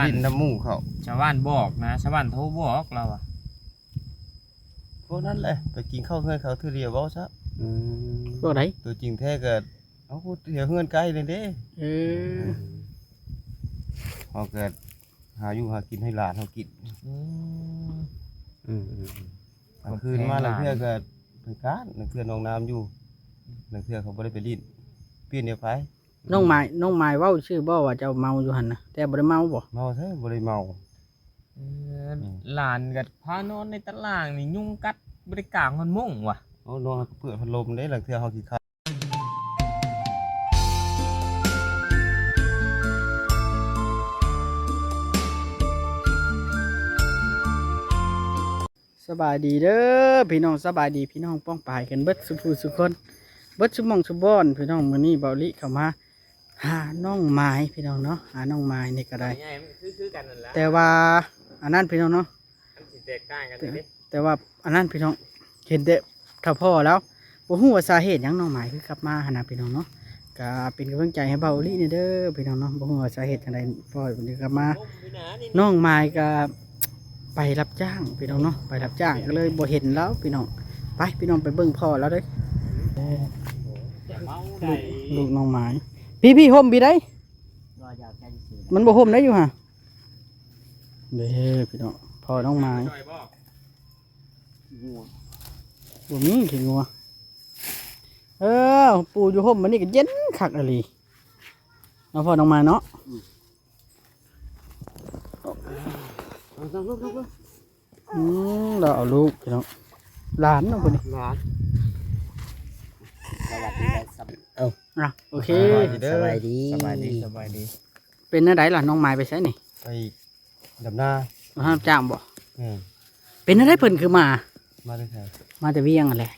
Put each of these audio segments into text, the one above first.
ຫຼິ້ນນຳໝູ່ເຂົາ ຊາວບ້ານບອກນະ ຊາວບ້ານໂທບອກລາວວ່າ ພວກນັ້ນແຫຼະ ໄປກິນເຂົ້າເຮືອນເຂົາເທື່ອດຽວເວົ້າຊະ. ອືມ ພວກໃດ? ຕົວຈິງແທ້ກໍເອົາຜູ້ແຖວເຮືອນໃກ້ນີ້ເດ້. ເອີ ເຮົາກໍຫາຢູ່ຫາກິນໃຫ້ຫຼານເຮົາກິນ. ອືມ ອືມໆ ກາງຄືນມາລາງເທື່ອກໍໄປການ ລາງເທື່ອນ້ອງນ້ຳຢູ່ ລາງເທື່ອເຂົາບໍ່ໄດ້ໄປຫຼິ້ນ ປ່ຽນແນວໄປ. ນ້ອງໝາຍ ນ້ອງໝາຍເວົ້າຊື່ບໍ່ວ່າເຈົ້າເມົາຢູ່ຫັ້ນນະ ແຕ່ບໍ່ໄດ້ເມົາບໍ່? ເມົາແທ້ ບໍ່ໄດ້ເມົາ. ເອີ ອືມ ຫຼານກໍພານອນໃນຕາລ່າງນີ້ ຍຸງກັດ ບໍ່ໄດ້ກາງຮອດມຸ້ງວ່າ. ໂອ້ ນອນກໍເປີດພັດລົມເດ້ ລາງເທື່ອເຮົາຂີ້ຄ້ານ. ສະບາຍດີເດີພີ່ນ້ອງ ສະບາຍດີພີ່ນ້ອງປ້ອງປາຍກັນເບິດສູ່ຜູ້ສູ່ຄົນ ເບິດສູ່ໝ່ອງສູ່ບ່ອນພີ່ນ້ອງ. ມື້ນີ້ເບົາລິເຂົ້າມາຫານ້ອງໝາຍພີ່ນ້ອງເນາະ ຫານ້ອງໝາຍນີ້ກໍໄດ້ ແຕ່ວ່າອັນນັ້ນພີ່ນ້ອງເນາະ ແຕ່ວ່າອັນນັ້ນພີ່ນ້ອງ ເຫັນແຕ່ຖ້າພໍ້ແລ້ວ ບໍ່ຮູ້ວ່າສາເຫດຫຍັງນ້ອງໝາຍຄືກັບມາຫັ້ນນະພີ່ນ້ອງເນາະ. ກະເປັນກຳລັງໃຈໃຫ້ເບົາອີ່ຫຼີແດ່ເດີພີ່ນ້ອງເນາະ ບໍ່ຮູ້ວ່າສາເຫດຈັ່ງໃດພໍ່ເພິ່ນກັບມາ. ນ້ອງໝາຍກະໄປຮັບຈ້າງພີ່ນ້ອງເນາະ ໄປຮັບຈ້າງກໍເລີຍບໍ່ເຫັນລາວພີ່ນ້ອງ. ໄປພີ່ນ້ອງໄປເບິ່ງພໍ່ລາວເດີ ລູກ ລູກນ້ອງໝາຍ. ພີ່ໆ ຮົ່ມພີ່ໃດ ມັນບໍ່ຮົ່ມໄດ້ຢູ່ຫາ ເດ້ພີ່ນ້ອງ ພໍ່ນ້ອງໝາຍ ບໍ່ມີຂີ້ງົວ. ເອີ ປູຢູ່ຮົ່ມບັດນີ້ກໍເຢັນຄັກອີ່ຫຼີເນາະ ພໍ່ນ້ອງໝາຍເນາະ. ອືມ ອືມ ລາວເອົາລູກພີ່ນ້ອງ ຫຼານເນາະຜູ້ນີ້ ຫຼານ. ສະບາຍດີ ເອົ້າ ອ່ະ ໂອເຄ ສະບາຍດີເດີ ສະບາຍດີ ສະບາຍດີ ສະບາຍດີ. ເປັນແນວໃດລະ ນ້ອງໝາຍໄປໃສນີ້? ໄປ ດຳນາ ມາຮັບຈ້າງບໍ່? ແມ່ນ. ເປັນຈັ່ງໃດເພິ່ນຄືມາ? ມາແຕ່ໃສ? ມາແຕ່ວຽງຫັ້ນແຫຼະ.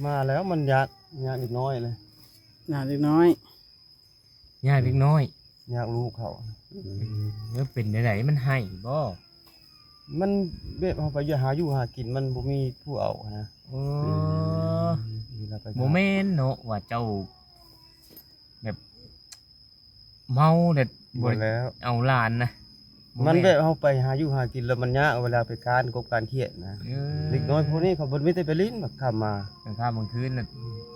ມາແລ້ວມັນຍາກ ຍາກເດັກນ້ອຍເລີຍ ຍາກເດັກນ້ອຍ ຍາກເດັກນ້ອຍ ຍາກລູກເຂົາ. ອືມ ເອີ ເປັນຈັ່ງໃດ ມັນໄຫ້ບໍ່? ມັນແບບເຮົາໄປຫາຢູ່ຫາກິນ ມັນບໍ່ມີຜູ້ເອົານະ. ເອີ ອືມ ເວລາໄປ ບໍ່ແມ່ນເນາະ ວ່າເຈົ້າ ແບບເມົາແລ້ວບໍ່ໄດ້ ບໍ່ແລ້ວ ເອົາຫຼານນະ ມັນແບບເຮົາໄປຫາຢູ່ຫາກິນແລ້ວມັນຍາກ ເວລາໄປການກົບການຂຽດນະ. ເອີ ເດັກນ້ອຍພວກນີ້ເຂົາບໍ່ມີແຕ່ໄປຫຼິ້ນ ບາງຄ່ຳມາ ກາງຄ່ຳກາງຄືນນະ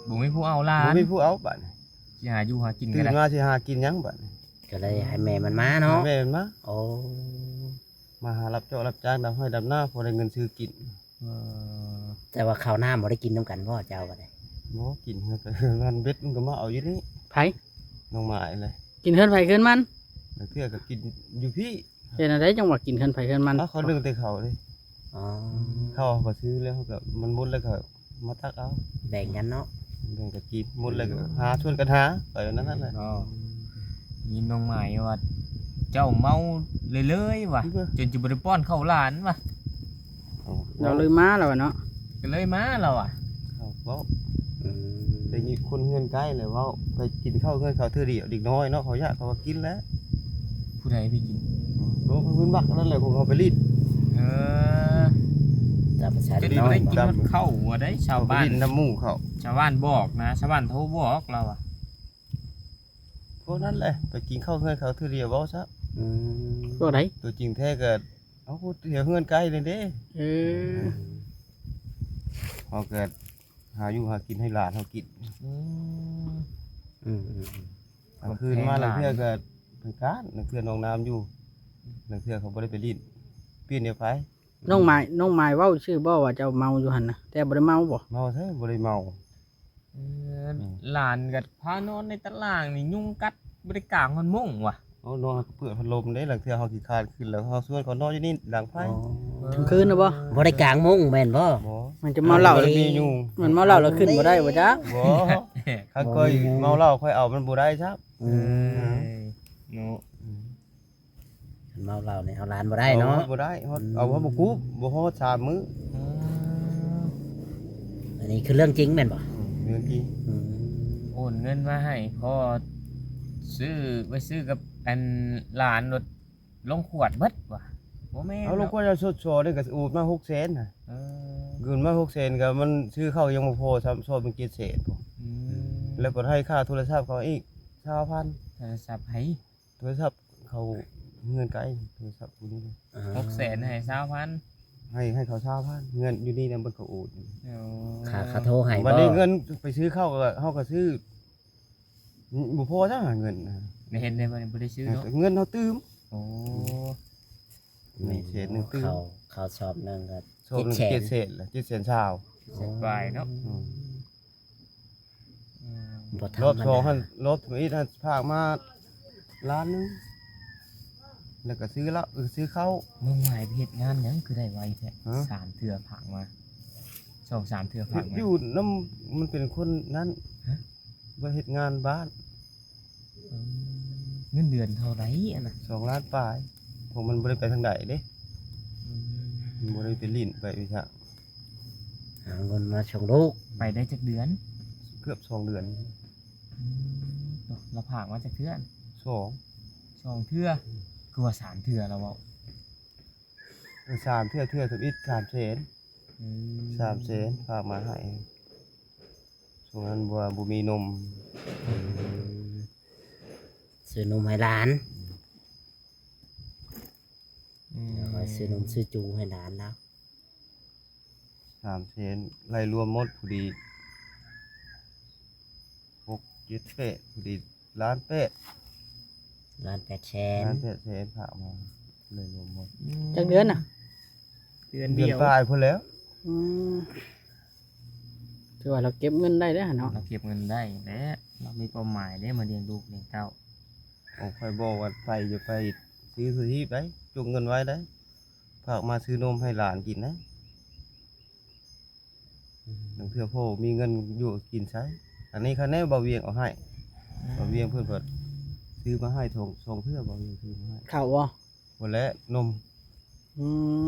ບໍ່ມີຜູ້ເອົາຫຼານ ບໍ່ມີຜູ້ເອົາບາດນີ້ ຊິຫາຢູ່ຫາກິນ ຕື່ນມາຊິຫາກິນຫຍັງບາດນີ້ ກໍເລີຍໃຫ້ແມ່ມັນມາເນາະ ໃຫ້ແມ່ມັນມາ. ໂອ້ ມາຫາຮັບເຈາະຮັບຈ້າງດຳໄຮ່ດຳນາ ພໍໄດ້ເງິນຊື້ກິນ. ເອີ ແຕ່ວ່າເຂົ້ານ້ຳບໍ່ໄດ້ກິນນຳກັນບໍ່ເຈົ້າກໍໄດ້? ບໍ່ ກິນເຮືອນໄຜເຮືອນມັນ ເບັດມັນກໍມາເອົາຢູ່ນີ້. ໃຜ? ນ້ອງໝາຍແຫຼະ ກິນເຮືອນໃຜເຮືອນມັນ ລາງເທື່ອກໍກິນຢູ່ພີ້. ເຮັດແນວໃດຈັ່ງວ່າກິນເຮືອນໃຜເຮືອນມັນ? ເອົາ ເຂົາດຶງແຕ່ເຂົາເດ້. ອໍ ເຂົາເຂົາຊື້ແລ້ວ ເຂົາກໍມັນໝົດແລ້ວກໍ ມາຕັກເອົາ ແບ່ງກັນເນາະ ແບ່ງກັນກິນ ໝົດແລ້ວກໍຫາຊວນກັນຫາ ໄປນັ້ນແຫຼະ. ອໍ ຍິນນ້ອງໝາຍວ່າເຈົ້າເມົາເລີຍໆວ່າ ເອີ ຈົນຈະບໍ່ໄດ້ປ້ອນເຂົ້າຫຼານວ່າ ລາວເລີຍມາແລ້ວເນາະ ກໍເລີຍມາແລ້ວວ່າ ເວົ້າ ອືມ ໄດ້ຍິນຄົນເຮືອນໃກ້ແລ້ວເວົ້າ ໄປກິນເຂົ້າເຮືອນເຂົາເທື່ອດຽວ ເດັກນ້ອຍເນາະ ເຂົາຢາກເຂົາກໍກິນແຫຼະ. ຜູ້ໃດໄປກິນ? ໂອ້ ເພິ່ນບັກນັ້ນແຫຼະ ພວກເຮົາໄປຫຼິ້ນ. ເອີ ຕາມພາສາເດັກນ້ອຍ ໄດ້ກິນເຂົ້າວ່າໄດ້ ຊາວບ້ານ ໄປຫຼິ້ນນຳໝູ່ເຂົາ ຊາວບ້ານບອກນະ ຊາວບ້ານໂທບອກລາວວ່າ ພວກນັ້ນແຫຼະ ໄປກິນເຂົ້າເຮືອນເຂົາເທື່ອດຽວເວົ້າຊະ. ອືມ ພວກໃດ? ຕົວຈິງແທ້ກໍເອົາຜູ້ແຖວເຮືອນໃກ້ນີ້ເດ້. ເອີ ເຮົາກໍຫາຢູ່ຫາກິນໃຫ້ຫຼານເຮົາກິນ. ອືມ ອືມໆໆ ກາງຄືນມາລາງເທື່ອກໍໄປການ ລາງເທື່ອນ້ອງນ້ຳຢູ່ ລາງເທື່ອເຂົາບໍ່ໄດ້ໄປຫຼິ້ນ ປ່ຽນແນວໄປ. ນ້ອງໝາຍ ນ້ອງໝາຍເວົ້າຊື່ບໍ່ວ່າເຈົ້າເມົາຢູ່ຫັ້ນນະ ແຕ່ບໍ່ໄດ້ເມົາບໍ່? ເມົາແທ້ ບໍ່ໄດ້ເມົາ. ເອີ ອືມ ຫຼານກໍພານອນໃນຕາລ່າງນີ້ ຍຸງກັດ ບໍ່ໄດ້ກາງຮອດມຸ້ງວ່າ. ໂອ້ ນອນກໍເປີດພັດລົມເດ້ ລາງເທື່ອເຮົາຂີ້ຄ້ານຂຶ້ນແລ້ວ ເຮົາຊວນເຂົານອນຢູ່ນີ້ດັງໄຟ. ອໍ ເອີ ກາງຄືນນະບໍ່? ບໍ່ໄດ້ກາງມຸ້ງແມ່ນບໍ່? ບໍ່ ມັນຈະເມົາເຫຼົ້າ ມັນບໍ່ໄດ້ມີຍຸງ ມັນເມົາເຫຼົ້າແລ້ວຂຶ້ນບໍ່ໄດ້ບໍ່ຈັກ. ບໍ່ ຄັນຂ້ອຍເມົາເຫຼົ້າຂ້ອຍເອົາມັນບໍ່ໄດ້ຊ້ຳ. ອືມ ເອີ ເນາະ ອືມ ຄັນເມົາເຫຼົ້ານີ້ເອົາຫຼານບໍ່ໄດ້ເນາະ ເອົາບໍ່ໄດ້ ຮອດ ອືມ ເອົາຮອດບໍ່ກຸບ ບໍ່ຮອດສາມມື້. ອໍ ອັນນີ້ຄືເລື່ອງຈິງແມ່ນບໍ່? ອືມ ເລື່ອງຈິງ. ອືມ ໂອນເງິນມາໃຫ້ພໍ່ຊື້ ໄວ້ຊື້ກັບອັນຫຼານລົດ ລົງຂວດເບິດວ່າ. ບໍ່ແມ່ນ ເອົາລົງຂວດ ເອົາຊົດຊອຍນີ້ກໍໂອນມາຫົກແສນນະ. ເອີ ເງິນມາຫົກແສນກໍມັນຊື້ເຂົ້າຍັງບໍ່ພໍຊ້ຳ ຊອດມັນເຈັດແສນພຸ້ນ. ອືມ ແລ້ວກໍໃຫ້ຄ່າໂທລະສັບເຂົາອີກຊາວພັນ. ໂທລະສັບໃຜ? ໂທລະສັບເຂົາ ເຮືອນໄກ ໂທລະສັບຜູ້ນີ້ເລີຍ. ອ່າ ຫົກແສນໃຫ້ຊາວພັນ ໃຫ້ ໃຫ້ເຂົາຊາວພັນ ເງິນຢູ່ນີ້ນະ ເບິດເຂົາໂອນ. ໂອ້ ຄ່າ ຄ່າໂທໃຫ້ບໍ່? ບັດນີ້ເງິນໄປຊື້ເຂົ້າກໍ ເຮົາກໍຊື້ ອ- ບໍ່ພໍຈ້າເງິນນະ. ໄດ້ເຮັດໄດ້ບໍ່ນີ້? ບໍ່ໄດ້ຊື້ເນາະ ເອີ ເງິນເຮົາຕື່ມ. ໂອ້ ອືມ ນີ້ເສດໜຶ່ງຕື່ມ ເຂົ້າ ເຂົ້າຊອບໜຶ່ງກໍ ຊອບໜຶ່ງ ເຈັດແສນ ເຈັດແສນລະ ເຈັດແສນຊາວ ເຈັດແສນປາຍເນາະ. ອືມ ອືມ ບໍ່ທຳມະດາ. ລອບສອງຫັ້ນ ລອບທຳອິດຫັ້ນ ຝາກມາລ້ານໜຶ່ງ ແລ້ວກໍຊື້ເຫຼົ້າ ເອີ ຊື້ເຂົ້າ. ນ້ອງໝາຍໄປເຮັດງານຫຍັງຄືໄດ້ໄວແທ້? ຮະ? ສາມເທື່ອຝາກມາ ສອງສາມເທື່ອຝາກມາ. ຢູ່ນຳ ມັນເປັນຄົນນັ້ນ ຮະ? ໄປເຮັດງານບ້ານ. ອືມ ເງິນເດືອນເທົ່າໃດອັນນະ? ສອງລ້ານປາຍ ເພາະມັນບໍ່ໄດ້ໄປທາງໃດເດ້. ອືມ ມັນບໍ່ໄດ້ໄປຫຼິ້ນໄປວິຊາ ຫາເງິນມາສົ່ງລູກ. ໄປໄດ້ຈັກເດືອນ? ເກືອບສອງເດືອນ. ອືມ ລະຝາກມາຈັກເທື່ອ? ສອງ ສອງເທື່ອ. ຄືວ່າສາມເທື່ອລະເວົ້າ? ເອີ ສາມເທື່ອ ເທື່ອທຳອິດສາມແສນ. ອືມ ສາມແສນ ຝາກມາໃຫ້ ຊ່ວງນັ້ນວ່າບໍ່ມີນົມ. ອືມ ຊື້ນົມໃຫ້ຫຼານ. ອືມ ແລ້ວກໍຊື້ນົມຊື້ຈູໃຫ້ຫຼານລາວ. ສາມແສນ ໄລ່ລວມໝົດພໍດີ ຫົກ ເຈັດ ແປດ ພໍດີ ລ້ານແປດ ລ້ານແປດແສນ ລ້ານແປດແສນ ຝາກມາ ໄລ່ລວມໝົດ. ອືມ ຈັກເດືອນນະ? ເດືອນ ເດືອນປາຍພຸ້ນແຫຼ້ວ. ອືມ ຖືວ່າລາວເກັບເງິນໄດ້ເດ້ຫັ້ນເນາະ. ລາວເກັບເງິນໄດ້ແຫຼະ ລາວມີເປົ້າໝາຍເດ້ ມາລ້ຽງລູກລ້ຽງເຕົ້າ. ໂອ້ ຂ້ອຍບອກວ່າໄປ ຢ່າໄປຊື້ ຊື້ທີ່ໄປ ຈົກເງິນໄວ້ໄດ້ ຝາກມາຊື້ນົມໃຫ້ຫຼານກິນນະ. ອືມ ບາງເທື່ອພໍ່ມີເງິນຢູ່ກິນໃຊ້. ອັນນີ້ຄະແນນບ່າວວຽງເອົາໃຫ້. ອືມ ບ່າວວຽງເພິ່ນກໍຊື້ມາໃຫ້ ສອງ ສອງເທື່ອ ບ່າວວຽງຊື້ມາໃຫ້. ເຂົ້າບໍ່? ບໍ່ແລ້ວ ນົມ. ອືມ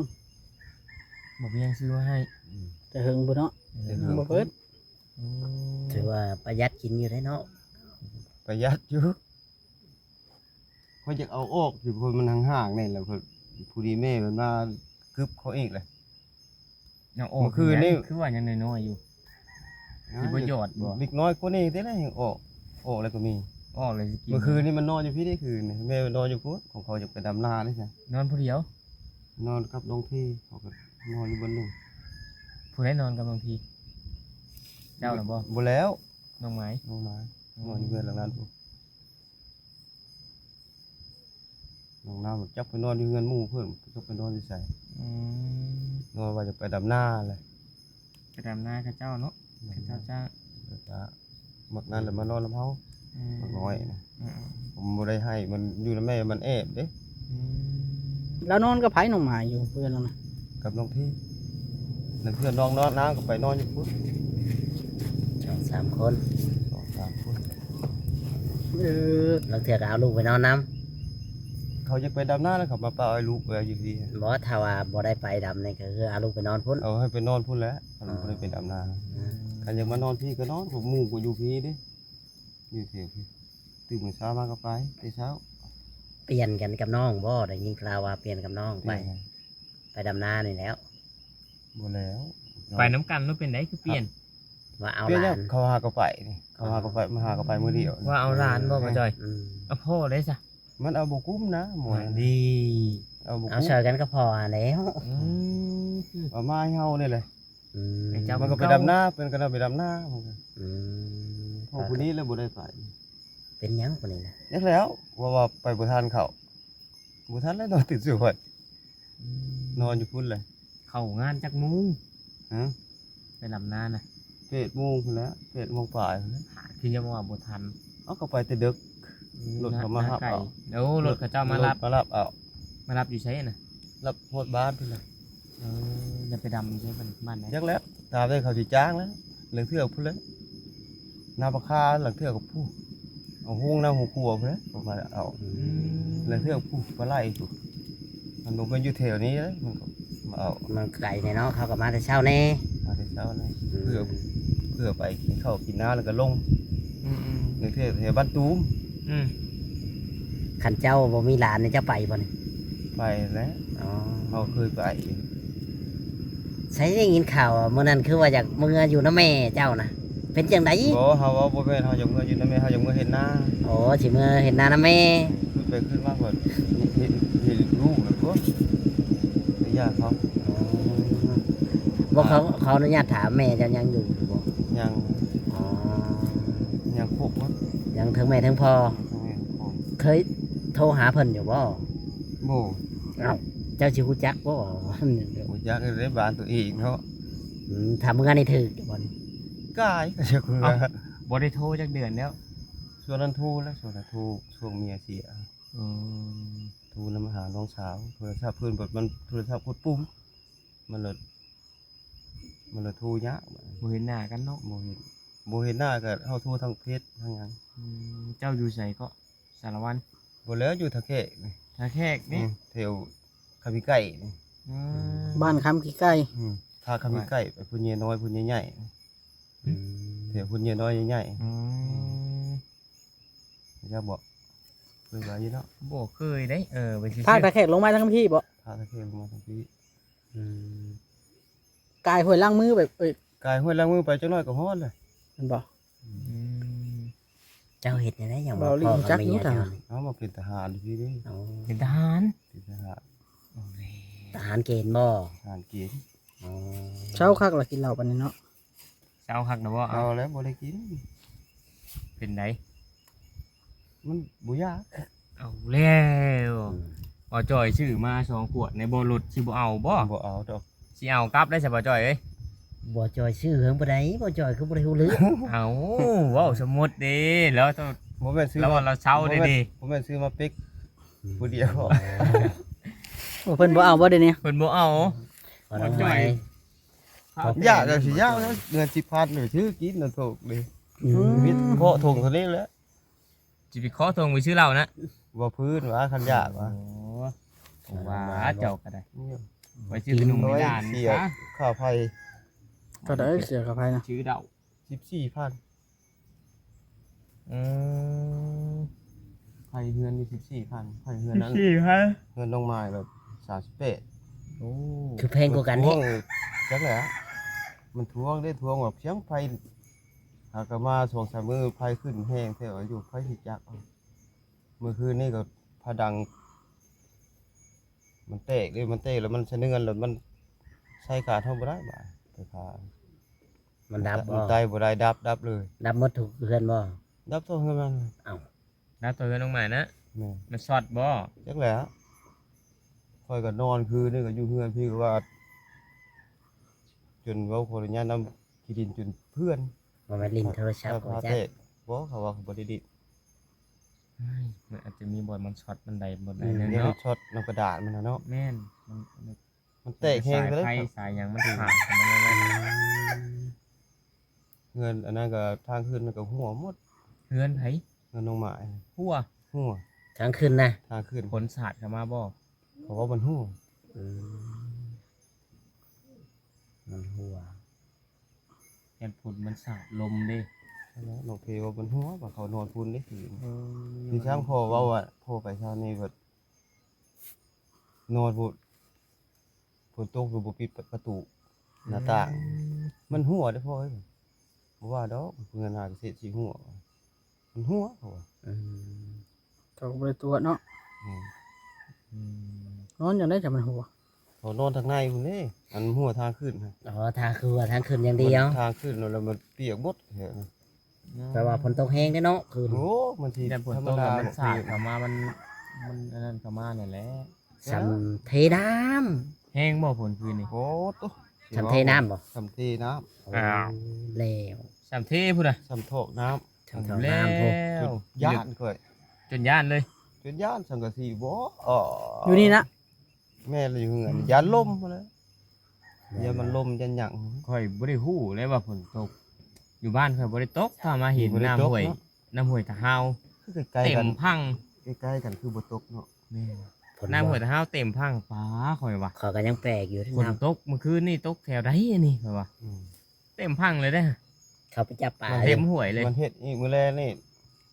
ບ່າວວຽງຊື້ມາໃຫ້. ອືມ ແຕ່ເຫິງພຸ້ນເນາະ. ແຕ່ເຫິງ ຍັງບໍ່ເບິດ. ອືມ ຖືວ່າປະຢັດກິນຢູ່ເດ້ເນາະ. ປະຢັດຢູ່. ຂ້ອຍຢາກເອົາອອກຢູ່ ເພາະມັນຫ່າງໆ ແນ່ແລ້ວ ພໍດີແມ່ມັນມາກຶບເຂົາອີກແຫຼະ. ເອົາອອກ ມື້ຄືນນີ້ ຄືວ່າຍັງນ້ອຍໆຢູ່. ອ້າວ ຊິບໍ່ຢອດບໍ່? ເດັກນ້ອຍກວ່ານີ້ເດ້ແຫຼະ ຍັງອອກ ອອກແລ້ວກໍມີ. ອອກແລ້ວຊິກິນ. ມື້ຄືນນີ້ມັນນອນຢູ່ພີ້ເດ້ ຄືນນີ້ແມ່ມັນນອນຢູ່ພຸ້ນ ຂອງເຂົາຢາກໄປດຳນາເດ້. ນອນຜູ້ດຽວ? ນອນກັບນ້ອງທີ ເຂົາກໍນອນຢູ່ບ່ອນໜຶ່ງ. ຜູ້ໃດນອນກັບນ້ອງທີ? ເຈົ້ານະບໍ່? ບໍ່ແລ້ວ ນ້ອງໄມ້ ນ້ອງໄມ້ ອືມ ນອນຢູ່ເຮືອນຫຼັງນັ້ນພຸ້ນ. ນ້ອງນ້ຳຈັກໄປນອນຢູ່ເຮືອນໝູ່ເພິ່ນ ຈັກໄປນອນຢູ່ໃສ. ອືມ ນອນວ່າຈະໄປດຳນາແຫຼະ. ໄປດຳນາເຂົາເຈົ້າເນາະ. ອືມ ເຂົາເຈົ້າຈ້າງ ເຂົາເຈົ້າ ບັກນັ້ນແຫຼະມານອນນຳເຮົາ. ອືມ ບັກນ້ອຍນະ. ອືມໆ ມັນບໍ່ໄດ້ໃຫ້ ມັນຢູ່ນຳແມ່ ມັນແອບເດ້. ອືມ ລາວນອນກັບໃຜ ນ້ອງໝາຍ ຢູ່ເຮືອນລາວນະ? ກັບນ້ອງທີ ແລ້ວເພື່ອນນ້ອງນອນ ນາງກໍໄປນອນຢູ່ພຸ້ນ ສອງສາມຄົນ. ສອງສາມຄົນ. ເອີ ລາງເທື່ອກໍເອົາລູກໄປນອນນຳ. ເຂົາຢາກໄປດຳນາ ແລ້ວເຂົາມາປະເອົາລູກໄວ້ຢູ່ພີ້. ບໍ່ ຖ້າວ່າບໍ່ໄດ້ໄປດຳນີ້ ກໍຄືເອົາລູກໄປນອນພຸ້ນ. ເອົາໃຫ້ໄປນອນພຸ້ນແຫຼະ ຄັນບໍ່ໄດ້ໄປດຳນາ. ອືມ ຄັນຢາກມານອນພີ້ກໍນອນ ພວກໝູ່ກໍຢູ່ພີ້ເດ້. ຢູ່ແຖວພີ້ ຕື່ນມື້ເຊົ້າມາກໍໄປແຕ່ເຊົ້າ. ປ່ຽນກັນກັບນ້ອງບໍ່? ໄດ້ຍິນຂ່າວວ່າປ່ຽນກັບນ້ອງໄປ ປ່ຽນ ໄປດຳນານີ້ແຫຼ້ວ. ບໍ່ແລ້ວ ໄປນຳກັນແລ້ວເປັນໃດຄືປ່ຽນ? ວ່າເອົາຫຼານ ເຂົາຫາກໍໄປນີ້ ເຂົາຫາກໍໄປ ມາຫາກໍໄປມື້ດຽວ. ວ່າເອົາຫຼານບໍ່ ບໍ່ຈ່ອຍ? ອືມ ເອົາພໍ່ເດ້ຊະ. ມັນເອົາບໍ່ກຸ້ມນະ ໝວຍ ນີ້ ເອົາບໍ່ກຸ້ມ ເອົາໃສ່ກັນກັບພໍ່ຫັ້ນແຫຼ້ວ. ອືມ ເອົາມາໃຫ້ເຮົານີ້ແຫຼະ. ອືມ ມັນກໍໄປດຳນາ ເພິ່ນກໍໄດ້ໄປດຳນາ. ອືມ ເພາະຜູ້ນີ້ແຫຼະບໍ່ໄດ້ໄປ. ເປັນຫຍັງຜູ້ນີ້ນະ? ຈັກແລ້ວ ວ່າ ວ່າໄປບໍ່ທັນເຂົາ ບໍ່ທັນແລ້ວ ນອນຕື່ນສວຍ. ອືມ ນອນຢູ່ພຸ້ນແຫຼະ. ເຂົ້າງານຈັກໂມງ? ຮະ? ໄປດຳນານະ ແປດໂມງພຸ້ນແຫຼະ ແປດໂມງປາຍພຸ້ນແຫຼະ. ຄືຍັງວ່າບໍ່ທັນ. ເອົາ ກໍໄປແຕ່ດຶກ. ອືມ ລົດເຂົາມາຮັບເອົາ. ໂອ້ ລົດເຂົາເຈົ້າມາຮັບ ມາຮັບເອົາ. ມາຮັບຢູ່ໃສນະ? ຮັບຮອດບ້ານພຸ້ນແຫຼະ. ເອີ ແລ້ວໄປດຳໃສບ້ານ ບ້ານໃດ? ຈັກແລ້ວ ຕາມໃດເຂົາຊິຈ້າງແລ້ວ. ລາງເທື່ອພຸ້ນແຫຼະ ນາປາຄາ ລາງເທື່ອກໍຜູ້ ເອົາໂຮງນາຫົວຂົວພຸ້ນແຫຼະ ເຂົາມາເອົາ. ອືມ ລາງເທື່ອຜູ້ປາໄຫຼພຸ້ນ ມັນບໍ່ແມ່ນຢູ່ແຖວນີ້ເດ້ ມັນກໍມາເອົາ. ມັນໄກແດ່ເນາະ ເຂົາກໍມາແຕ່ເຊົ້າແດ່ ມາແຕ່ເຊົ້າແດ່. ອືມ ເພື່ອ ເພື່ອໄປກິນເຂົ້າກິນນ້ຳແລ້ວກໍລົງ. ອືມໆ ລາງເທື່ອແຖວບ້ານຕູມ. ອືມ ຄັນເຈົ້າບໍ່ມີຫຼານນີ້ ເຈົ້າໄປບໍ່ນີ້? ໄປແຫຼະ. ອໍ ເຮົາເຄີຍໄປ. ໃສໄດ້ຍິນຂ່າວວ່າມື້ນັ້ນຄືວ່າຢາກເມືອຢູ່ນຳແມ່ເຈົ້ານະ ເປັນຈັ່ງໃດ? ບໍ່ ເຮົາເວົ້າບໍ່ແມ່ນເຮົາຢາກເມືອຢູ່ນຳແມ່ ເຮົາຢາກເມືອເຮັດນາ. ໂອ້ ຊິເມືອເຮັດນານຳແມ່. ຂຶ້ນໄປຂຶ້ນມາກໍເຫັນ ໄປຢາກເຂົາ. ອໍ ບໍ່ ເຂົາ ເຂົາອະນຸຍາດຖາມແມ່ເຈົ້າຍັງຢູ່ບໍ່? ຍັງ. ອໍ ຍັງຄົບໝົດ ຍັງເຖິງແມ່ເຖິງພໍ່. ແມ່ນ. ເຄີຍໂທຫາເພິ່ນຢູ່ບໍ່? ບໍ່. ເອົ້າ ເຈົ້າຊິຮູ້ຈັກບໍ່? ຮູ້ຈັກຢູ່ໃນບ້ານຕົວເອງເນາະ. ອືມ ຖ້າເມືອນີ້ຖືກບໍ່ນີ້? ກາຍ ເອົ້າ ບໍ່ໄດ້ໂທຈັກເດືອນແລ້ວ. ຊ່ວງນັ້ນໂທແລ້ວ ຊ່ວງນັ້ນໂທ ຊ່ວງເມຍເສຍ. ອໍ ໂທນຳຫານ້ອງສາວ ໂທລະສັບເພິ່ນ ບັດມັນໂທລະສັບກົດປຸ່ມ ມັນລະ ມັນລະໂທຍາກ. ບໍ່ເຫັນໜ້າກັນເນາະ. ບໍ່ເຫັນ ບໍ່ເຫັນໜ້າກໍເຮົາໂທທາງເຟສທາງຫຍັງ. ອືມ ເຈົ້າຢູ່ໃສເກາະ? ສາລະວັນ. ບໍ່ແລ້ວ ຢູ່ທ່າແຂກນີ້. ທ່າແຂກນີ້? ອືມ ແຖວຄຳຂີ້ໄກ່ນີ້. ອືມ ບ້ານຄຳຂີ້ໄກ່. ອືມ ທ່າຄຳຂີ້ໄກ່ ໄປພູເຍນ້ອຍ ພູເຍໃຫຍ່. ອືມ ແຖວພຸ້ນເຍນ້ອຍໃຫຍ່. ອືມ ຮູ້ຈັກບໍ່? ເຄີຍໄປຢູ່ເນາະ. ບໍ່ເຄີຍເດ້. ເອີ ໄປຊື່ໆ. ທ່າທ່າແຂກລົງມາທາງພີ້ບໍ່? ທ່າທ່າແຂກລົງມາທາງພີ້. ອືມ ກາຍຫ້ວຍລ້າງມືໄປ ເອີຍ ກາຍຫ້ວຍລ້າງມືໄປຈັກໜ້ອຍກໍຮອດແລ້ວ ແມ່ນບໍ່? ອືມ ເຈົ້າເຮັດແນວໃດຫຍັງບໍ່? ພໍ່ກັບແມ່ເຈົ້າ. ເອົາ ມາເປັນທະຫານຢູ່ພີ້ເດ້. ອໍ ເປັນທະຫານ? ເປັນທະຫານ. ໂອ້ຍ ທະຫານເກນບໍ່? ທະຫານເກນ. ອໍ ເຊົາຄັກລະກິນເຫຼົ້າປານນີ້ເນາະ. ເຊົາຄັກນະບໍ່? ເອົາແລ້ວບໍ່ໄດ້ກິນ. ເປັນໃດ? ມັນບໍ່ຢາກ. ເອົາແລ້ວ. ອືມ ບໍ່ຈ່ອຍຊື້ມາສອງຂວດໃນບໍ່ລົດ ຊິບໍ່ເອົາບໍ່? ບໍ່ເອົາດອກ. ຊິເອົາກັບໄດ້ຊະບໍ່ຈ່ອຍເອີຍ. ບໍ່ຈ່ອຍຊື້ເຖິງປານໃດ ບໍ່ຈ່ອຍຄືບໍ່ໄດ້ຮູ້ເລື່ອງ. ເອົາ ເວົ້າສົມມຸດເດ້ ແລ້ວຕ້ອງ ບໍ່ແມ່ນຊື້ ລະວ່າລະເຊົາເດ້. ບໍ່ແມ່ນ ບໍ່ແມ່ນຊື້ມາເປັກ ອືມ ຜູ້ດຽວ. ໂອ້ ເພິ່ນບໍ່ເອົາບໍ່ດຽວນີ້? ເພິ່ນບໍ່ເອົາ. ບໍ່ຈ່ອຍ ຢາກກໍຊິຢາກແລ້ວ ເງິນສິບພັນໄປຊື້ກິນນຳໂທກເດ້. ອືມ ມີເຄາະຖົງເທົ່ານີ້ແຫຼະ. ຊິໄປເຄາະຖົງໄປຊື້ເຫຼົ້ານະ? ບໍ່ພື້ນວ່າ ຄັນຢາກວ່າ. ໂອ້ ວ່າເຈົ້າກໍໄດ້ ໄປຊື້ຂະໜົມໃນຮ້ານ ເສຍຄ່າໄຟ. ເທົ່າໃດເສຍຄ່າໄຟນະ? ຊື້ເຫຼົ້າ ສິບສີ່ພັນ. ອືມ ໄຟເຮືອນນີ້ສິບສີ່ພັນ ໄຟເຮືອນນັ້ນ ສິບສີ່ພັນ ເຮືອນນ້ອງໝາຍແບບສາມສິບແປດ. ໂອ້ ຄືແພງກວ່າກັນແທ້. ຈັກແຫຼະ ມັນທວງເດ້ ທວງວ່າພຽງໄຟ ຫາກະມາສອງສາມມື້ ໄຟຂຶ້ນແຮງແທ້ວ່າຢູ່ ໄຟຊິຈັກ. ມື້ຄືນນີ້ກໍພະດັງ ມັນແຕກເດ້ ມັນແຕກແລ້ວມັນສະເໜືອນ ແລ້ວມັນໃຊ້ການເຮົາບໍ່ໄດ້ບາດ ໄຟຟ້າ ມັນດັບບໍ່? ມັນໄດ້ບໍ່ໄດ້ ດັບ ດັບເລີຍ. ດັບໝົດທຸກເຮືອນບໍ່? ດັບທົ່ວເຮືອນມັນ. ເອົ້າ ດັບທົ່ວເຮືອນນ້ອງໝາຍນະ? ແມ່ນ. ມັນຊັອດບໍ່? ຈັກແຫຼະ ຂ້ອຍກໍນອນຄືນນີ້ກໍຢູ່ເຮືອນພີ້ ກໍວ່າ ຈົນເວົ້າຂໍອະນຸຍາດນຳ ຂີ້ດິນຈົນເພື່ອນ. ບໍ່ແມ່ນຫຼິ້ນໂທລະສັບບໍ່ຈັກ? ບໍ່ ເຂົາວ່າເຂົາບໍ່ໄດ້ດິນ. ເອີຍ ມັນອາດຈະມີບ່ອນມັນຊັອດ ມັນໄດ້ບ່ອນໃດແນວໜຶ່ງເນາະ. ມັນຊັອດນຳກະດານມັນຫັ້ນເນາະ. ແມ່ນ ມັນ ມັນແຕກແຮງໄປເລີຍ ສາຍໄຟສາຍຫຍັງມັນຂາດ. ອືມ ເຮືອນອັນນັ້ນກໍ ທາງຂຶ້ນມັນກໍຮົ່ວໝົດ. ເຮືອນໃຜ? ເຮືອນນ້ອງໝາຍ. ຮົ່ວ? ຮົ່ວ. ທາງຂຶ້ນນະ? ທາງຂຶ້ນ. ຝົນສາດເຂົ້າມາບໍ່? ເຂົາວ່າມັນຮົ່ວ. ອືມ ມັນຮົ່ວ. ຢ້ານຝົນມັນສາດລົມເດ້. ນັ້ນແຫຼະ ນ້ອງເພວ່າມັນຮົ່ວ ວ່າເຂົານອນພຸ້ນເດ້ຄືນ. ເອີ ທີ່ຊ່າງພໍ່ເວົ້າວ່າ ພໍ່ໄປເຊົ້ານີ້ແບບ ນອນພຸ້ນ ຝົນຕົກຢູ່ ບໍ່ປິດປະຕູ ອືມ ໜ້າຕ່າງ. ມັນຮົ່ວເດ້ພໍ່ເອີຍ. ບໍ່ວ່າດອກ ເຮືອນຫາກະເສດຊິຮົ່ວ ມັນຮົ່ວເຂົາວ່າ. ອືມ ເຂົາກໍບໍ່ໄດ້ຕົວະເນາະ. ອືມ ອືມ ນອນຈັ່ງໃດຈັ່ງມັນຮົ່ວ? ເຂົານອນທາງໃນພຸ້ນເດ້ ອັນຮົ່ວທາງຂຶ້ນ. ອໍ ທາງ ຄືວ່າທາງຂຶ້ນຢ່າງດຽວ ທາງຂຶ້ນແລ້ວມັນປຽກໝົດ. ແປວ່າຝົນຕົກແຮງເດ້ເນາະຄືນ. ໂອ້ ມັນຊິ ຢ້ານຝົນຕົກແລ້ວມັນສາດເຂົ້າມາ ມັນ ມັນອັນນັ້ນເຂົ້າມານັ້ນແຫຼະ. ສ່ຳເທນ້ຳ. ແຮງບໍ່ຝົນຄືນນີ້? ໂອ້ໂຕ ສ່ຳເທນ້ຳບໍ່? ສ່ຳເທນ້ຳ. ໂອ້ ອ້າວ ແລ້ວ ສ່ຳເທພຸ້ນນະ ສ່ຳຖອກນ້ຳ ສ່ຳຖອກນ້ຳພຸ້ນ. ແລ້ວ ຈົນຢ້ານຂ້ອຍ ຈົນຢ້ານເລີຍ ຈົນຢ້ານສັງກະສີບໍ່ ເອີ ຢູ່ນີ້ນະ. ແມ່ນລະ ຢູ່ເຮືອນ ຢ້ານລົມພຸ້ນແຫຼະ ຢ້ານມັນລົມຢ້ານຫຍັງ. ຂ້ອຍບໍ່ໄດ້ຮູ້ເລີຍວ່າຝົນຕົກ ຢູ່ບ້ານຂ້ອຍບໍ່ໄດ້ຕົກ. ຖ້າມາເຫັນນ້ຳຫ້ວຍ ນ້ຳຫ້ວຍຕາຮາວ ຄືໃກ້ໆກັນ ເຕັມພັງ ໃກ້ໆກັນຄືບໍ່ຕົກເນາະ. ແມ່ນ ນ້ຳຫ້ວຍຕາຮາວເຕັມພັງ. ປ້າ ຂ້ອຍວ່າ ຂ້ອຍກໍຍັງແປກຢູ່ ຝົນຕົກມື້ຄືນນີ້ຕົກແຖວໃດອັນນີ້ ຂ້ອຍວ່າ. ອືມ ເຕັມພັງເລີຍເດ້ ເຂົາໄປຈັບປາ ມັນເຕັມຫ້ວຍເລີຍ. ມັນເຮັດອີກມື້ແລງນີ້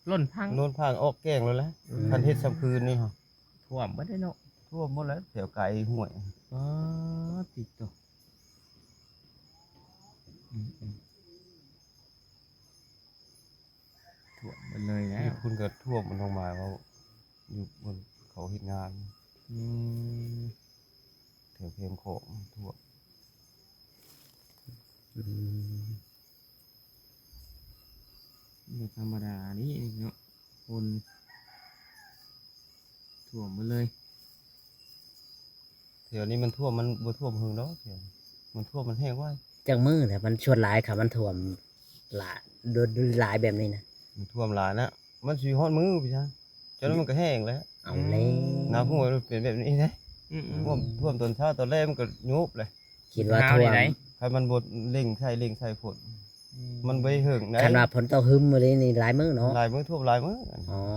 ລົ້ນພັງ ລົ້ນພັງອອກແກ້ງໂລດແຫຼະ. ອືມ ຄັນເຮັດສ່ຳຄືນນີ້ ຖ້ວມເບິດເດ້ເນາະ. ຖ້ວມໝົດແລ້ວ ແຖວໄກຫ້ວຍ. ປາດຕິໂຕ ອືມໆ ຖ້ວມເບິດເລີຍແລ້ວ. ຢູ່ພຸ້ນກໍຖ້ວມ ມັນອອກມາເວົ້າ ຢູ່ບ່ອນເຂົາເຮັດງານ. ອືມ ແຄມຂອງຖ້ວມ. ອືມ ບໍ່ທຳມະດານີ້ເນາະ ຝົນຖ້ວມໝົດເລີຍ. ແຖວນີ້ມັນຖ້ວມ ມັນບໍ່ຖ້ວມເຫິງດອກ ແຖວນີ້ມັນຖ້ວມ ມັນແຫ້ງໄວ. ຈັກມື້ແຫຼະ ມັນສ່ວນຫຼາຍ ຄັນມັນຖ້ວມຫຼາຍ ໂດນຫຼາຍແບບນີ້ນະ ມັນຖ້ວມຫຼາຍນະ ມັນຊິຮອດມື້ພຸ້ນຊະ ຈົນມັນກໍແຫ້ງແລ້ວ. ເອົາແລ້ວ ອືມ ນ້ຳຫ້ວຍມັນເປັນແບບນີ້ເດ້. ອືມໆ ຖ້ວມ ຖ້ວມຕອນເຊົ້າຕອນແລງມັນກໍໂຍບເລີຍ. ຄິດວ່າຖ້ວມ ຄັນມັນບໍ່ເລັ່ງໃສ່ ເລັ່ງໃສ່ຝົນ ອືມ ມັນບໍ່ໄດ້ເຫິງໃດ. ຄັນວ່າຝົນຕົກຫຶມມື້ນີ້ ຫຼາຍມື້ເນາະ. ຫຼາຍມື້ ຖ້ວມຫຼາຍມື້. ອໍ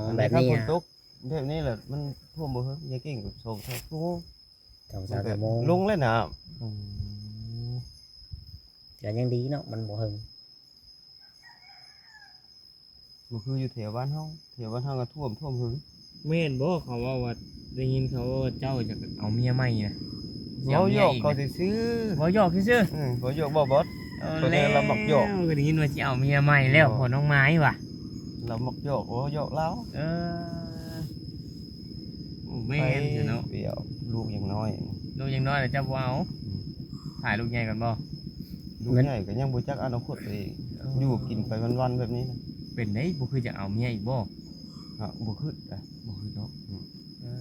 ອັນນີ້ ແບບນີ້ ຄັນຝົນຕົກແບບນີ້ແຫຼະ ມັນຖ້ວມບໍ່ເຫິງ ຢ່າງເກັ່ງສອງສາມຊົ່ວໂມງ ສອງສາມຊົ່ວໂມງ ມັນກໍລົງແລ້ວນ້ຳ. ອືມ ກໍຍັງດີເນາະ ມັນບໍ່ເຫິງ. ບໍ່ຄືຢູ່ແຖວບ້ານເຮົາ ແຖວບ້ານເຮົາກໍຖ້ວມ ຖ້ວມເຫິງ. ແມ່ນບໍ່ ເຂົາເວົ້າວ່າ ໄດ້ຍິນເຂົາເວົ້າວ່າເຈົ້າຈະເອົາເມຍໃໝ່ນະ? ເວົ້າຫຍອກເຂົາຊື່ໆ ເວົ້າຫຍອກຊື່ໆ. ເອີ ເວົ້າຫຍອກບໍ່ບອດ. ເອີ ເຂົາແຕ່ລາວມັກຫຍອກ ແລ້ວກໍໄດ້ຍິນວ່າຊິເອົາເມຍໃໝ່ແລ້ວ ພໍ່ນ້ອງໄມ້ວ່າ ລາວມັກຫຍອກ ເວົ້າຫຍອກລາວ. ເອີ ໂອ້ ແມ່ນແທ້ເນາະ ໄປເອົາລູກຍັງນ້ອຍ ລູກຍັງນ້ອຍແລ້ວເຈົ້າບໍ່ເອົາ? ອືມ ຖ້າລູກໃຫຍ່ກ່ອນບໍ່? ລູກໃຫຍ່ກໍຍັງບໍ່ຈັກອະນາຄົດຕົວເອງ. ເອີ ຢູ່ກິນໄປວັນໆແບບນີ້ນະ. ເປັນໄດ ບໍ່ຄິດຈະເອົາເມຍອີກບໍ່? ຮະ ບໍ່ຄິດນະ ບໍ່ຄິດເນາະ. ອືມ ເອີ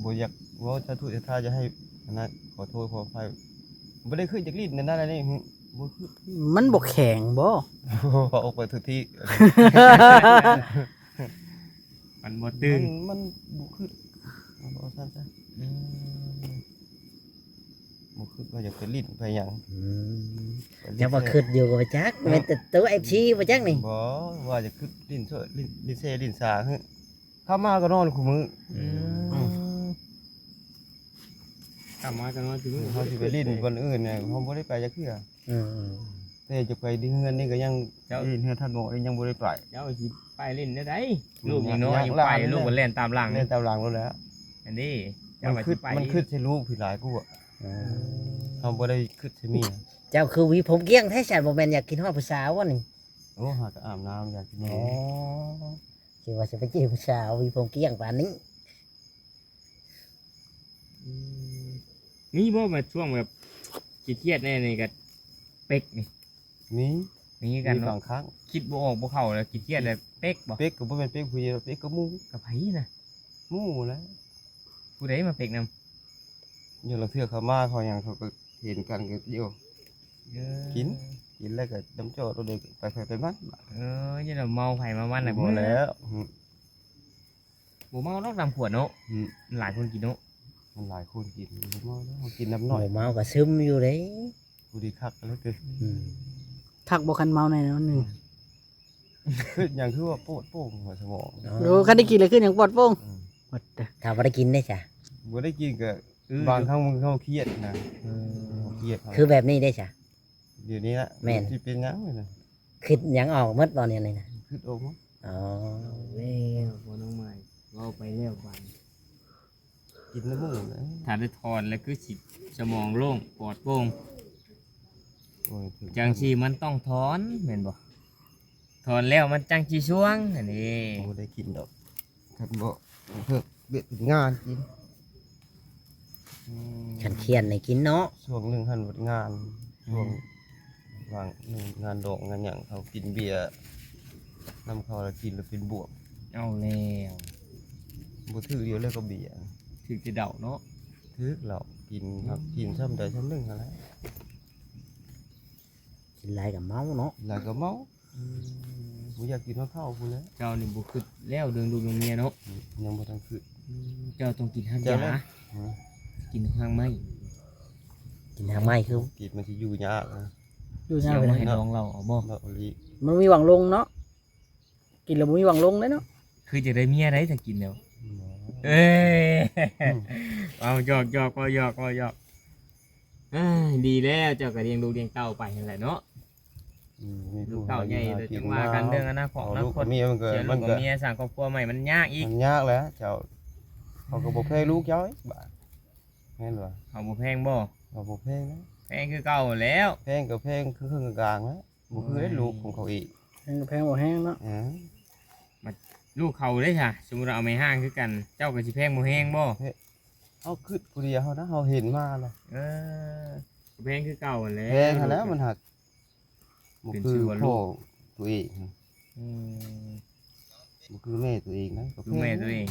ບໍ່ຢາກເວົ້າສາທຸສາທາ ຢ່າໃຫ້ອັນນັ້ນ ຂໍໂທດຂໍອະໄພ. ບໍ່ໄດ້ຄິດຢາກຫຼິ້ນນັ້ນນັ້ນນີ້ ບໍ່ຄິດ. ມັນບໍ່ແຂງບໍ່? ອອກໄປທຸກທີ່ ມັນບໍ່ຕຶງ ມັນ ມັນບໍ່ຄິດ ເວົ້າຊັ້ນຊະ. ອືມ ບໍ່ຄິດວ່າຢາກໄປຫຼິ້ນໄປຫຍັງ. ອືມ ໄປຫຼິ້ນ ເຈົ້າວ່າຄິດຢູ່ກໍບໍ່ຈັກ ເນາະ ແມ່ນແຕ່ໂຕເອັຟຊີບໍ່ຈັກນີ້. ບໍ່ ວ່າຈະຄິດຫຼິ້ນໂຊ ຫຼິ້ນ ຫຼິ້ນເຊຫຼິ້ນສາ ເຮີ້ຍ ເຂົ້າມາກໍນອນຄູ່ມື້. ອືມ ອືມ ກັບມາກໍນອນຢູ່ ເຮົາຊິໄປຫຼິ້ນບ່ອນອື່ນນະ ເຮົາບໍ່ໄດ້ໄປຈັກເທື່ອ. ອືມ ແຕ່ຈະໄປທີ່ເຮືອນນີ້ກໍຍັງ ເຈົ້າ ເຮືອນທ່ານໝໍນີ້ຍັງບໍ່ໄດ້ໄປ. ເຈົ້າຊິໄປຫຼິ້ນແນວໃດ? ລູກຍັງນ້ອຍຢູ່ ໄປລູກກໍແລ່ນຕາມຫຼັງ ແລ່ນຕາມຫຼັງໂລດແຫຼະ. ອັນນີ້ ມັນຄິດ ເຈົ້າວ່າຊິໄປ ມັນຄິດໃສ່ລູກພີ້ຫຼາຍກວ່າ. ອືມ ເຮົາບໍ່ໄດ້ຄິດໃສ່ເມຍ. ເຈົ້າຄືຫວີຜົມກ້ຽງແທ້ຊັ້ນ ບໍ່ແມ່ນຢາກຄິດຮອດຜູ້ສາວບໍ່ນີ້? ໂອ້ ຫາກໍອາບນ້ຳຢາມກິນ. ອໍ ຄິດວ່າຊິໄປຈີບຜູ້ສາວ ຫວີຜົມກ້ຽງປານນີ້. ອືມ ມີບໍ່ແບບຊ່ວງແບບຄຽດໆແດ່ນີ້ກໍເປັກນີ້? ມີ ມີຄືກັນເນາະ ບາງຄັ້ງ ຄິດບໍ່ອອກບໍ່ເຂົ້າແລ້ວ ຄຽດແລ້ວເປັກບໍ່? ເປັກກໍບໍ່ແມ່ນເປັກຜູ້ດຽວ ເປັກກັບໝູ່. ກັບໃຜນະ? ໝູ່ແຫຼະ. ຜູ້ໃດມາເປັກນຳ? ຢ່າງລາງເທື່ອເຂົາມາເຂົາຫຍັງ ເຂົາກໍເຫັນກັນກໍ ໂອ້ ເອີ ກິນ ກິນແລ້ວກໍດຳຈອກໂຕເດັກ ໄປໃຜໄປມັນ. ເອີ ຢ່າລະເມົາໃຜມາມັນແຫຼະ. ບໍ່ແລ້ວ ອືມ ບໍ່ເມົາດອກນ້ຳຂວດເນາະ. ອືມ ຫຼາຍຄົນກິນເນາະ ມັນຫຼາຍຄົນກິນ ບໍ່ເມົາດອກ ເຮົາກິນນ້ຳໜ້ອຍ. ບໍ່ເມົາກໍຊຶມຢູ່ເດ້. ຜູ້ດີຄັກແລ້ວຕິ. ອືມ ຄັກບໍ່ຄັນເມົາແນ່ນອນໜຶ່ງ. ອືມ ຄືຫຍັງຄືວ່າປອດໂປ່ງຫົວສະໝອງ. ອໍ ໂອ້ ຄັນໄດ້ກິນແລ້ວຄືຫຍັງປອດໂປ່ງ. ອືມ ວ່າແຕ່ ຖ້າບໍ່ໄດ້ກິນເດ້ຊະ? ບໍ່ໄດ້ກິນກໍ ອືມ ບາງຄັ້ງເຮົາຄຽດນະ. ເອີ ເຮົາຄຽດ ຄືແບບນີ້ເດ້ຊະ? ດຽວນີ້ລະ ແມ່ນ ມັນຊິເປັນຫຍັງນີ້ນະ? ຄິດຫຍັງອອກໝົດບໍ່ແນວນີ້ນະ? ຄິດອອກໝົດ. ອໍ ແລ້ວພໍ່ນ້ອງໃໝ່ ເວົ້າໄປແລ້ວບາດນີ້ ກິນນ້ຳໝູນະ ຖ້າໄດ້ຖອນແລ້ວຄືຊິສະໝອງໂລ່ງ ປອດໂປ່ງ. ໂອ້ຍ ຈັ່ງຊີ້ມັນຕ້ອງຖອນແມ່ນບໍ່? ຖອນແລ້ວມັນຈັ່ງຊິຊ່ວງຫັ້ນເດ້. ບໍ່ໄດ້ກິນດອກ ຄັນບໍ່ເພິ່ນເວຍເປັນງານກິນ. ອືມ ຄັນຄຽນໃຫ້ກິນເນາະ. ຊ່ວງໜຶ່ງຫັ້ນເວຍງານ ອືມ ຊ່ວງຫວ່າງໜຶ່ງງານດອງງານຫຍັງ ເຂົາກິນເບຍນຳເຂົາ ແລ້ວກິນແລ້ວເປັນບວມ. ເອົາແລ້ວ ບໍ່ຖືກດຽວເລີຍກັບເບຍ ຖືກແຕ່ເຫຼົ້າເນາະ. ຖືກເຫຼົ້າ ກິນ ອືມ ກິນຊ່ຳໃດຊ່ຳໜຶ່ງຫັ້ນແຫຼະ. ກິນຫຼາຍກໍເມົາເນາະ ຫຼາຍກໍເມົາ. ອືມ ບໍ່ຢາກກິນຮອດເຖົ້າພຸ້ນແຫຼະ. ເຈົ້ານີ້ບໍ່ຄິດແລ້ວເລື່ອງລູກເລື່ອງເມຍເນາະ. ອືມ ຍັງບໍ່ທັນຄິດ. ອືມ ເຈົ້າຕ້ອງກິນຮາກຢາ ເຈົ້າແຫຼະ. ຮະ ກິນຮາກໄມ້ ກິນຮາກໄມ້ຄື ກິນມັນຊິຢູ່ຍາກນະ. ຢູ່ຍາກ ຊິເອົາມາໃຫ້ ເນາະ ນ້ອງເລົ່າເອົາບໍ່? ເນາະ ອີ່ຫຼີ ມັນມີຫວັງລົງເນາະ ກິນແລ້ວບໍ່ມີຫວັງລົງເດ້ເນາະ. ຄືຈະໄດ້ເມຍໄດ໋ຖ້າກິນແລ້ວ. ເອີຍ ອືມ ເວົ້າຫຍອກໆ ເວົ້າຫຍອກ ເວົ້າຫຍອກ. ເອີຍ ດີແລ້ວ ເຈົ້າກໍລ້ຽງລູກລ້ຽງເຕົ້າໄປຫັ້ນແຫຼະເນາະ. ອືມ ມີລູກເຕົ້າໃຫຍ່ແລ້ວຈັ່ງວ່າກັນເລື່ອງອະນາຄົດ ເອົາລູກເອົາເມຍ ມັນກໍ ມັນກໍ ເມຍສ້າງຄອບຄົວໃໝ່ມັນຍາກອີກ. ມັນຍາກແຫຼະເຈົ້າ ເຂົາກໍບໍ່ແພງລູກເຈົ້າອີກບາດ. ແມ່ນບໍ່? ເຂົາບໍ່ແພງບໍ່? ເຂົາບໍ່ແພງນະ ແພງຄືເກົ່າແລ້ວ. ແພງກໍແພງເຄິ່ງໆກາງໆແຫຼະ. ບໍ່ຄືໄດ້ລູກຂອງເຂົາເອງ. ແພງກໍແພງບໍ່ແຮງເນາະ. ເອີ ບັດລູກເຂົາເດ້ຊະ ສົມມຸດວ່າເອົາແມ່ຮ້າງຄືກັນ ເຈົ້າກໍຊິແພງບໍ່ແຮງບໍ່? ເອີ ເຮົາຄິດຜູ້ດຽວເຮົານະ ເຮົາເຫັນມາແລ້ວ ເອີ ແພງຄືເກົ່າຫັ້ນແຫຼະ ແພງຫັ້ນແຫຼະ ມັນຫາກບໍ່ຄືພໍ່ຕົວເອງ ອືມ ບໍ່ຄືແມ່ຕົວເອງນະ ຄືແມ່ຕົວເອງ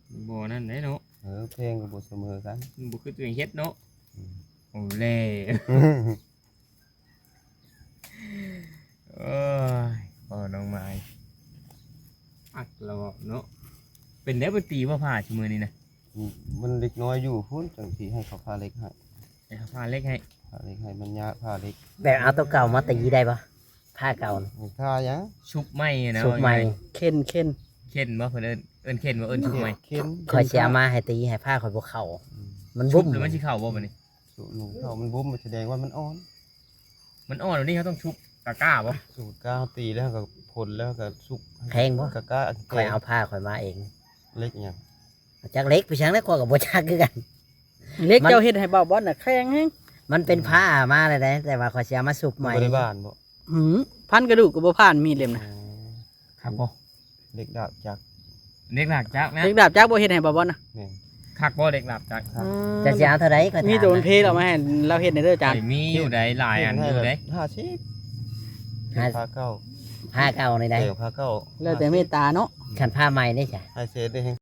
ອືມ ບໍ່ນັ້ນເດ້ເນາະ ເອີ ແພງກໍບໍ່ສະເໝີກັນ ມັນບໍ່ຄືຕົວເອງເຮັດເນາະ ອືມ ໂອ້ແລະ ໂອ້ຍ ພໍ່ນ້ອງໝາຍ ອັກລະເວົ້າເນາະ ເປັນໄດ້ບໍ່ຕີບໍ່ຜ້າຊຸມື້ນີ້ນະ ອືມ ມັນເດັກນ້ອຍຢູ່ພຸ້ນ ຈັ່ງຊິໃຫ້ເຂົາຜ່າເຫຼັກໃຫ້ ໃຫ້ເຂົາຜ່າເຫຼັກໃຫ້ ຜ່າເຫຼັກໃຫ້ ມັນຍາກຜ່າເຫຼັກ ແບບເອົາຕົວເກົ່າມາຕີໄດ້ບໍ່? ຜ້າເກົ່ານະ ຜ້າຫຍັງ? ຊຸບໃໝ່ນະ ຊຸບໃໝ່ ເວົ້າງ່າຍໆ ເຂັນ ເຂັນ ເຂັນບໍ່? ເພິ່ນເອີ້ນ ເອີ້ນເຂັນບໍ່? ເອີ້ນຊຸບໃໝ່ ເຂັນ ຂ້ອຍຊິເອົາມາໃຫ້ຕີ ໃຫ້ຜ້າຂ້ອຍບໍ່ເຂົ້າ ອືມ ມັນບຸ້ມ ຊຸບແລ້ວມັນຊິເຂົ້າບໍ່ບັດນີ້? ຊຸບ ມັນເຂົ້າ ມັນບຸ້ມ ມັນສະແດງວ່າມັນອ່ອນ ມັນອ່ອນແບບນີ້ ເຮົາຕ້ອງຊຸບກະກ້າບໍ່? ຊຸບກະກ້າ ເຮົາຕີແລ້ວເຮົາກໍພົນ ແລ້ວເຮົາກໍຊຸບໃຫ້ ແຂງບໍ່? ກະກ້າ ຂ້ອຍເອົາຜ້າຂ້ອຍມາເອງ ເຫຼັກຫຍັງ? ຈັກເຫຼັກໄປຫຍັງແລ້ວ ຂ້ອຍກໍບໍ່ຈັກຄືກັນ ເຫຼັກ ມັນ ເຈົ້າເຮັດໃຫ້ບ່າວບອນນະແຂງແຮງ ມັນເປັນ ອືມ ຜ້າມາແລ້ວໃດ ແຕ່ວ່າຂ້ອຍຊິເອົາມາຊຸບໃໝ່ ມັນບໍ່ໄດ້ບານບໍ່? ຫື ພັນກະດູກກໍບໍ່ຜ່ານມີດເຫຼັ້ມນະ ອໍ ຄັກບໍ່? ເຫຼັກດາບຈັກ ເຫຼັກດາບຈັກນະ ເຫຼັກດາບຈັກບໍ່ເຮັດໃຫ້ບ່າວບອນນະ ແມ່ນ ຄັກບໍ່ເຫຼັກດາບຈັກ? ອືມ ຈະຊິເອົາເທົ່າໃດ? ຂ້ອຍຖາມ ມີໂຕມັນເພລາວມາໃຫ້ລາວເຮັດໃຫ້ເດີຈານ ຂ້ອຍມີຢູ່ໃດ ຫຼາຍອັນຢູ່ໃດ ຫ້າສິບ ຫ້າສິບ ຜ້າເກົ່າ ຜ້າເກົ່ານີ້ໃດ ເອີ ຜ້າເກົ່າ ແລ້ວແຕ່ເມດຕາເນາະ ຄັນຜ້າໃໝ່ເດ້ຈະ ໃຫ້ເສດໄດ້ແຮງ